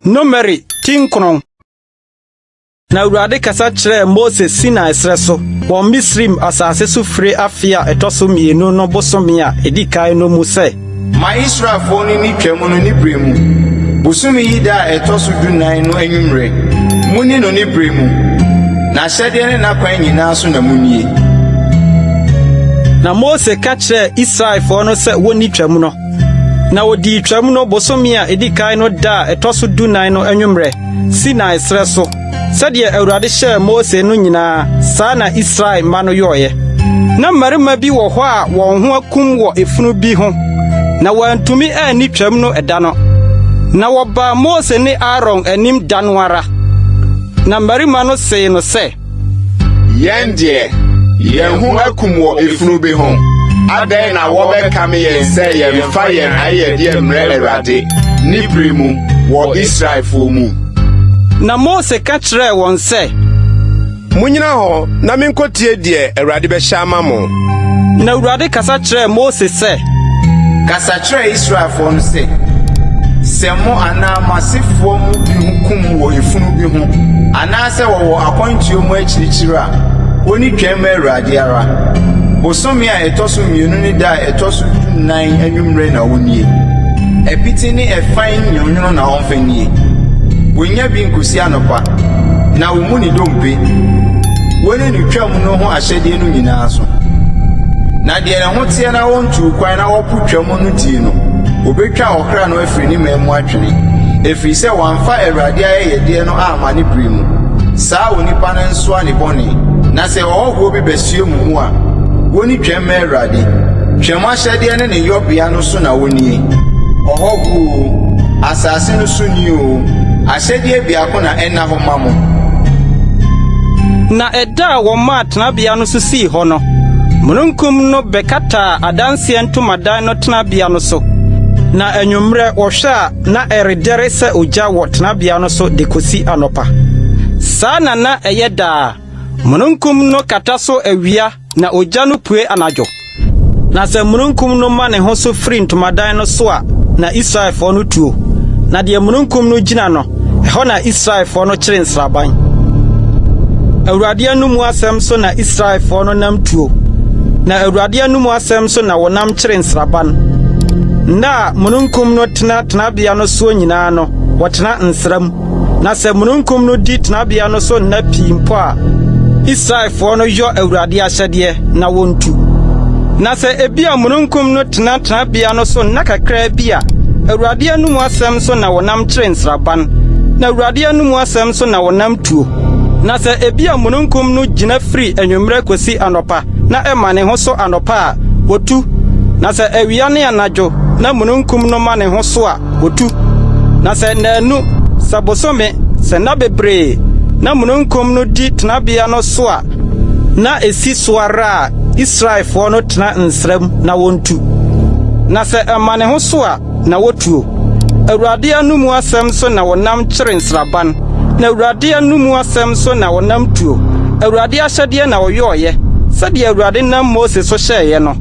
Numeri ti nkron. Na Awurade kasa kyerɛɛ Mose Sinai serɛ so wɔ Misraim asase so fire afe a ɛtɔ so mmienu no bosome a edi kan no mu sɛ, Ma Israelfoɔ no nni Twam no ne berɛ mu. Bosome yi da a ɛtɔ so dunan no anwummerɛ, munni no ne berɛ mu. N'ahyɛdeɛ ne n'akwan nyinaa so na munnie. Na Mose ka kyerɛɛ Israelfoɔ no sɛ wonni Twam no. Na wodii Twam no bosome a edi kan no da a ɛtɔ so dunan no anwummerɛ, Sinai serɛ so. Sɛdeɛ Awurade hyɛɛ Mose no nyinaa, saa na Israel mma no yɔeɛ. Na mmarima bi wɔ hɔ a wɔn ho akum wɔ efunu bi ho, na wɔantumi anni Twam no ɛda no. Na wɔbaa Mose ne Aaron anim da no ara. Na mmarima no see no sɛ, Yɛn deɛ, yɛn ho akum wɔ efunu bi ho. Adɛn na wɔbɛkame yɛn sɛ yɛmfa yɛn ayɛyɛdeɛ mmrɛ Awurade ne bere mu wɔ Israelfoɔ mu? Na Mose ka kyerɛɛ wɔn sɛ, Munnyina hɔ na minkotie deɛ Awurade bɛhyɛ ama mo. Na Awurade kasa kyerɛɛ Mose sɛ, Kasa kyerɛ Israelfoɔ no sɛ, sɛ mo anaa mo asefoɔ mu bi ho kum wɔ efunu bi ho, anaasɛ wɔwɔ akwantuo mu akyirikyiri a, wonni Twam ma Awurade ara. Bosome a ɛtɔ so mmienu ne da a ɛtɔ so dunan anwummerɛ na wonnie. Apiti ne ɛfan nwonwono na ɔmfa nnie. Wonnya bi nkosi anɔpa, na wommu ne dompe. Wonni no Twam no ho ahyɛdeɛ no nyinaa so. Na deɛ ne ho teɛ na wɔntuu kwan na wɔpo Twam no die no, obetwa ɔkra no afiri ne man mu atwene, ɛfiri sɛ wamfa Awurade ayɛyɛdeɛ no amma ne bere mu. Saa onipa no nsoa ne bɔne. Na sɛ ɔhɔhoɔ bi bɛsoɛ mo mu a, wonni Twam ma Awurade. Twam ahyɛdeɛ ne ne yɔbea no so na wonnie. Ɔhɔhoɔ o, asase no so ni o, ahyɛdeɛ biako na ɛnna hɔ ma mo. Na ɛda a wɔmaa tenabea no so sii hɔ no, mununkum no bɛkataa adanseɛ ntomadan no tenabea no so. Na anwummerɛ wɔhwɛ a na ɛredɛre sɛ ogya wɔ tenabea no so de kosi anɔpa. Saa na na ɛyɛ daa. Mununkum no kata so awia na ogya no pue anadwo. Na sɛ mununkum no ma ne ho so firi ntomadan no so a, na Israelfoɔ no tuo. Na deɛ mununkum no gyina no, ɛhɔ na Israelfoɔ no kyere nsraban. Awurade anomu asɛm so na Israelfoɔ no nam tuo. Na Awurade anomu asɛm so na wɔnam kyere nsraban. Nna a mununkum no tena tenabea no soɔ nyinaa no, wɔtena nsra mu. Na sɛ mununkum no di tenabea no so nna pii mpo a, Israelfoɔ no yɔ Awurade ahyɛdeɛ na wontu. Na sɛ ebia mununkum no tena tenabea no so nna kakraa bi a, Awurade anomu asɛm so na wɔnam kyere nsraban, na Awurade anomu asɛm so na wɔnam tuo. Na sɛ ebia mununkum no gyina firi anwummerɛ kosi anɔpa na ɛma ne ho so anɔpa a, wotu. Na sɛ awia ne anadwo na mununkum no ma ne ho so a, wotu. Na sɛ nnanu, sɛ bosome, sɛ nna bebree na mununkum no di tenabea no so a, na esi so ara a Israelfoɔ no tena nsram na wontu. Na sɛ ɛma ne ho so a, na wotuo. Awurade anomu asɛm so na wɔnam kyere nsraban, na Awurade anomu asɛm so na wɔnam tuo. Awurade ahyɛdeɛ na wɔyɔeɛ, sɛdeɛ Awurade nam Mose so hyɛeɛ no.